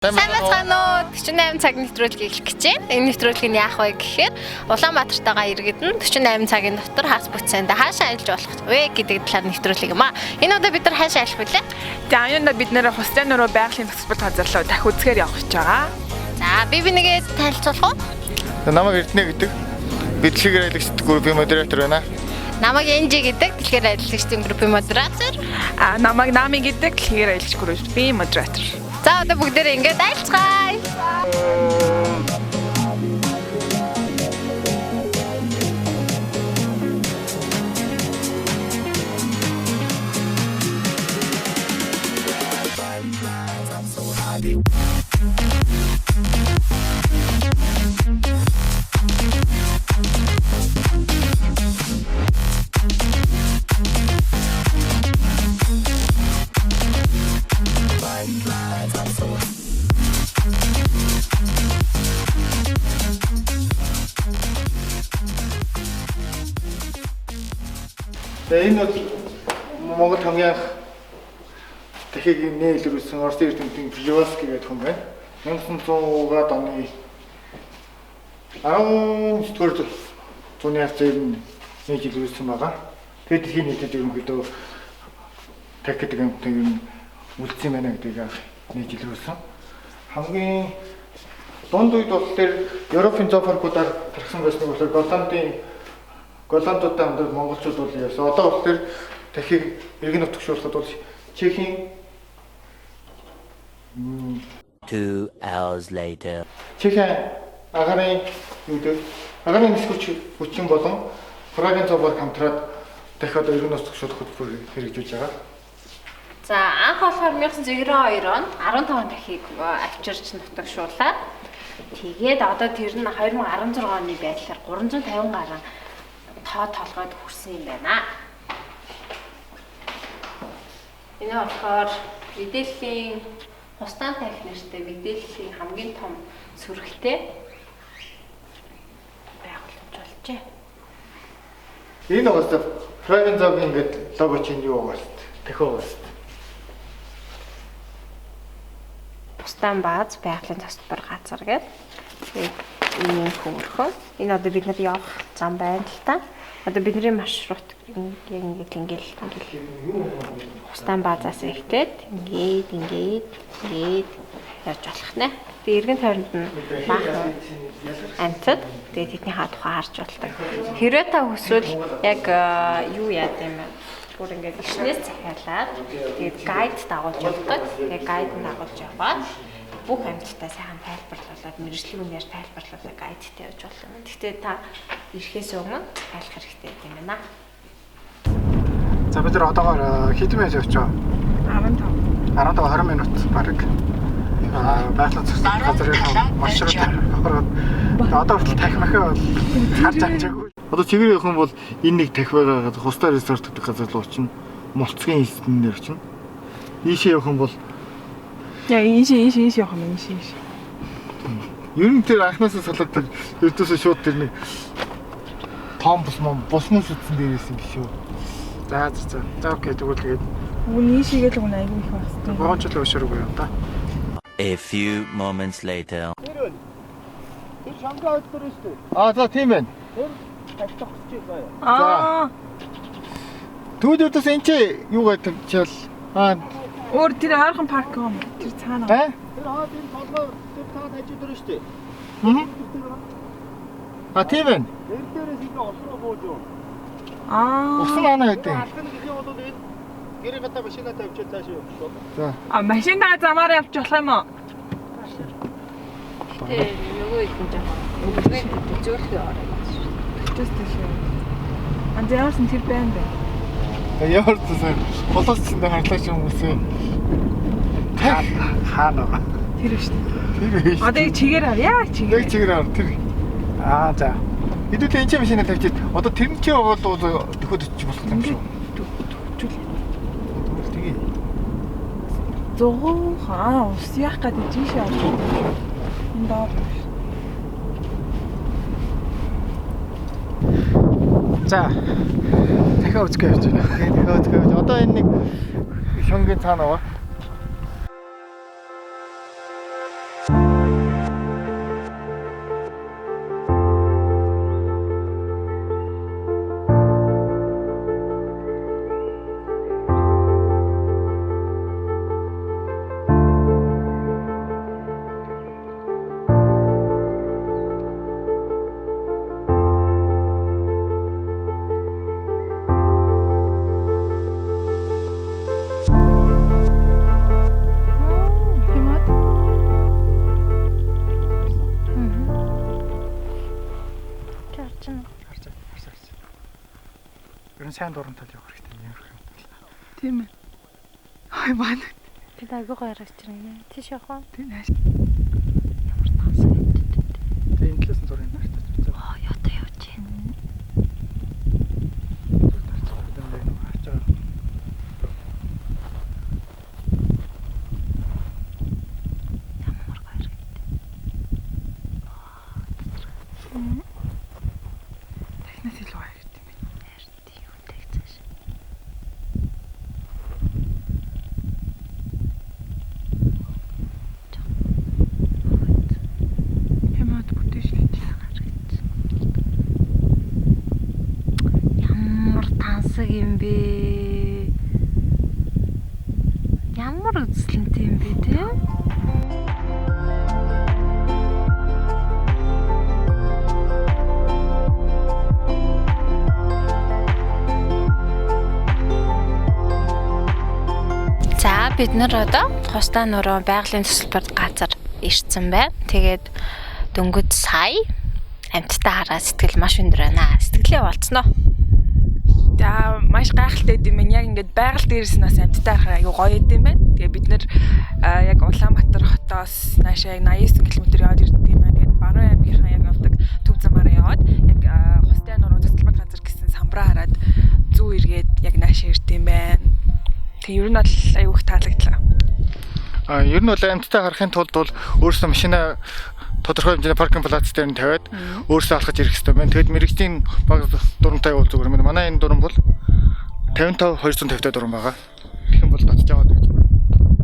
Сайн байцгаана уу? 48 цаг нэвтрүүлгийг эхлэх гэж байна. Энэ нэвтрүүлэг нь яах вэ гэхээр Улаанбаатартайгаа иргэд нь 48 цагийн дотор хас бүтсэндээ хаашаа аялж болох вэ гэдэг талаар нэвтрүүлэг юм аа. Энэ удаа бид нар хаашаа аялах вүлээ? За энэ удаа бид нэр Хустай нөрөө байгалийн төсөл газар руу дахь үзгээр явах гэж байгаа. За, би бинийгээ танилцуулах уу? Намайг Эрдэнэ гэдэг. Би дэлхийгээр аялагчд группийн модератор байна. Намайг Энжи гэдэг дэлхээр аялагчдын группийн модератор. А намайг Нами гэдэг дэлхийгээр аялагч группийн модератор. За, одоо бүгдээрээ ингээд аялцгаая. Тэгээ энэ бол Монгол хамгийн анх дахийг нээлрүүлсэн Оросын эрдэмтэн Пржевальский гэдэг хүн байна. 1900-аад оны 19-р зууны хавцаар нь нээж илрүүлсэн байгаа. Тэгээд дэлхийн нийтэд ерөнхийдөө тах гэдэг юмтай ер нь үлдсэн байна гэдгийг анх нээж илрүүлсэн. Хамгийн дунд үед болохоор Европын зоопаркуудаар тархсан байсныг болохоор Голландын Голландуудтай хамтран монголчууд бол явсан. Одоо болохоор дахийг иргэн нутагшуулахад бол Чехийн 2 hours later. Чехийн агарын юу гэдэг агарын нисгүүч хүчин болон Прагийн зоопарк хамтраад дахь одоо иргэн нутагшуулах хөтөлбөр хэрэгжүүлж байгаа. За, анх болохоор 1992 онд 15 дахийг авчирч нутагшуулаад тэгээд одоо тэр нь 2016 оны байдлаар 350 гаруй тоо толгойд хүрсэн юм байна. Энэ болохоор мэдээллийн хустаан тарих нэртэй мэдээллийн хамгийн том сүрхтэй байгууламж болжээ. Энэ угаасаа Прагийн зоогийн ингээд лого чинь юу байгаа шүү дээ. Дахиа байгаа шүү дээ. Бустан бааз байгалийн төсөлбөр газар гэдэг. Тэгээд ийм хөөрхөн. Энэ одоо бид нар явах зам байна л та. Одоо бидний маршрут ингээд ингээд ингээд Бустан баазаас эхлээд ингээд ингээд ингээд явж болох нэ. Тэгээд эргэн тойронд нь баахан амьтад тэгээд тэдний хаа тухай харж болдог. Хэрвээ та хүсвэл яг юу яад юм бэ? Бүр ингээд ишнээс захиалаад тэгээд гайд дагуулж явдаг. Тэгээд гайд нь дагуулж яваад бүх амьтдаа сайхан тайлбарлуулад мэргэжлийн үнээр тайлбарлуулаад гайдтай явж болох юм. Гэхдээ та ирэхээс өмнө тайлах хэрэгтэй юм байна. За бид нар одоогоор хэдэн минут явж байгаа? 15. 15 20 минут бараг. Байгалийн зохицол газрын маршрут ороод одоо хүртэл тахи махи бол харж амжаагүй. Одоо чигээр явах юм бол энэ нэг тах байгаа газар Хустай ресорт гэдэг газар руу очино. Мулцгийн элсдэн дээр очино. Ийшээ явах юм бол Яа ийш ийш ийш явах юм ийш ийш. ер нь тэр анхнаасаа салаад тэр ердөөсөө шууд тэр нэг том бус мом бус мус үтсэн дээр байсан биш үү? За за за. За окей тэгвэл тэгээд Үгүй ийшээгээ л үгүй айгүй их байх хэрэгтэй. гоочлоо өшөрөг юм да. A few moments later. Аа за тийм байна. Аа Тэгвэл ердөөс энэ чи юу гэдэг чил аа өөр тэр ойрхон парк юм. Тэр цаана. аа Тэр цаана хажуу дээр шүү дээ. А тийм байна. Тэр дээрээс ингээ ус руу бууж юу. Аа. Усан аана гэдэг. Алхах гэх юм бол энэ гэрээ гадаа машинаа тавьчаад цаашаа явах шүү. За. А машинаа замаараа явж болох юм уу? Тэгээ нөгөө их нь жоохон өвдгөө зөөлхөө ороо. Төс төс. А зээрсэн тэр байна бэ. Ямар ч зүйл болоос ч энэ харлаач хүмүүсээ. Хаана вэ? Тэр биш. Тэр биш. Одоо яг чигээр ар. Яа Яг чигээр. чигээр ар тэр. Аа за. Хэдүүлээ энэ чи машинаа тавьчихад одоо тэр нь чи явбал бол төхөд очиж болох юм шүү. Төгчүүл. Тэгвэл тгий. Зугуу хаа ус яах гэдэг жишээ орж ирсэн. Энэ доор. За. Дахиад үзгээ явж байна. Тэгээ тэгээ одоо энэ нэг шонгийн цаана байгаа. Харин сайн дуран тал явах хэрэгтэй юм юм. Тийм ээ. Ой маань. Тэд айгүй гоё харагч байна. Тийш явах уу? Тийм нааш. Ямар тансаг амьтад. Тэгээ энэ талаас нь зургийг харж байна. Аа, ёо явж байна. Зүг тарцсан гэдэг юм байна. Харж байгаа. Ямар гоё харагдав. Дахнаас илүү гоё харагдав юм байна. Харин тийм үнтэй цааш. Хэмээд бүтээшлж. Ямар тансаг юм бэ? Ямар үзэсгэлэнтэй юм бэ те? За бид нар одоо Хустаа нуруу байгалийн төсөлбөрт газар ирсэн байна. Тэгээд дөнгөж сая амьтдаа хараад сэтгэл маш өндөр байна. Сэтгэлээ болцсноо. За маш гайхалтай байд юм байна. Яг ингээд байгаль дээрээс нь бас амьтдаа харахаар айгүй гоё байд юм байна. Тэгээ бид нэр яг Улаанбаатар хотоос наашаа яг 89 км яваад ирдэг юм байна. Тэгээд Баруун аймгийнхаа яг явдаг төв замаараа яваад яг Хустай нуруу цэцэлбат газар гэсэн самбраа хараад зүү эргээд яг наашаа ирд юм байна. Тэгээ ер нь бол айгүй их таалагдлаа. А ер нь бол амьтдаа харахын тулд бол өөрсдөө машина тодорхой хэмжээний паркинг плац дээр нь тавиад өөрсдөө алхаж ирэх хэрэгтэй байна. Тэгэд мэрэгжлийн баг дурамтай бол зүгээр юм. Манай энэ дуран бол 55 250 дуран байгаа. Тэгэх юм бол татж аваад ирэх зүгээр.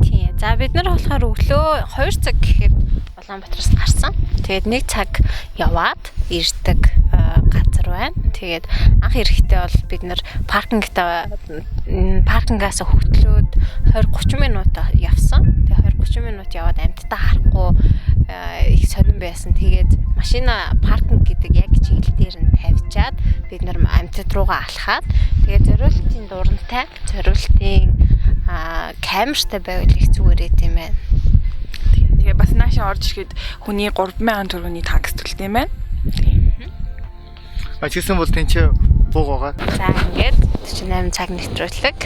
Тийм. За бид нар болохоор өглөө 2 цаг гэхэд Улаанбаатараас гарсан. Тэгээд 1 цаг яваад ирдэг газар байна. Тэгээд анх ирэхдээ бол бид нар паркингтаа паркингаас хөтлөөд 20 30 минут явсан. Тэгээд 20 30 минут яваад амьтдаа харахгүй их сонирн байсан. Тэгээд машина паркинг гэдэг яг чиглэл дээр нь тавьчаад бид нар амьтад руугаа алхаад тэгээд зориултын дурантай зориултын камертай байвал их зүгээр ээ тийм байна. Тэгээ бас наашаа орж ирэхэд хүний 3000 төгрөгийн такс төлт юм байна. А чигсэн бол тэнцээ бууг байгаа. За ингээд 48 цаг нэвтрүүлэг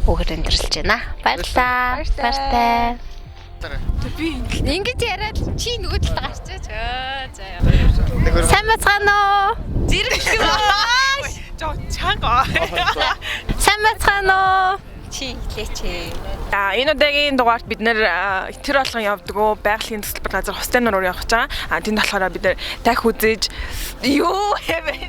өөхөр өндөрлөж байна. Баярлалаа. Баяртай. Баяртай. Би Ингэж яриад чи нөгөө талд гарчаач. За яа. Нэг өөр Сайн бацгаана уу? Зэрэг гэх юм уу? жоо чанга. Сайн бацгаана уу? Чи хэлээч. За энэ удаагийн дугаарт бид нэр тэр болгон явдаг байгалийн төсөлбөр газар Хустай нуруур явах гэж байгаа. А тэнд болохоор бид нэр дахь үзэж юу хэвэ.